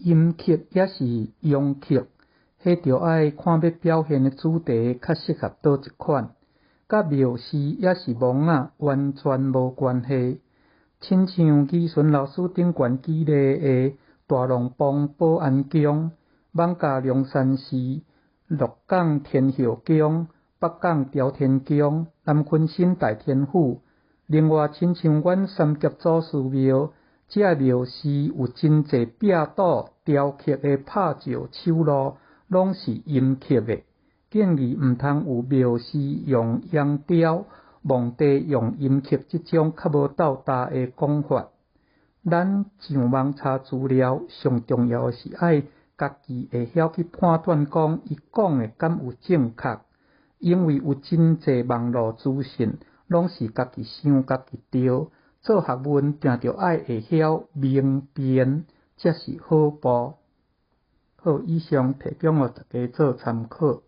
陰刻抑是陽刻，彼著愛看欲表現的主題較適合佗一款，佮廟司抑是墓仔完全無關係。親像宜純老師頂懸舉例的大龍泙保安宮、艋舺龍山寺、鹿港天后宮、北港朝天宮、南鯤鯓大天府。另外，親像阮三峽祖師廟，這个廟司有真濟壁堵雕刻的拍照手路，攏是陰刻的。建議毋通有廟司用陽雕，墓地用陰刻這種較無鬥搭的講法。咱上網查資料，上重要的是愛家己會曉去判斷講伊講的敢有正確，因為有真濟網路資訊攏是家己想家己對，做學問定著愛會曉明辨，才是好步。好，以上提供予大家做參考。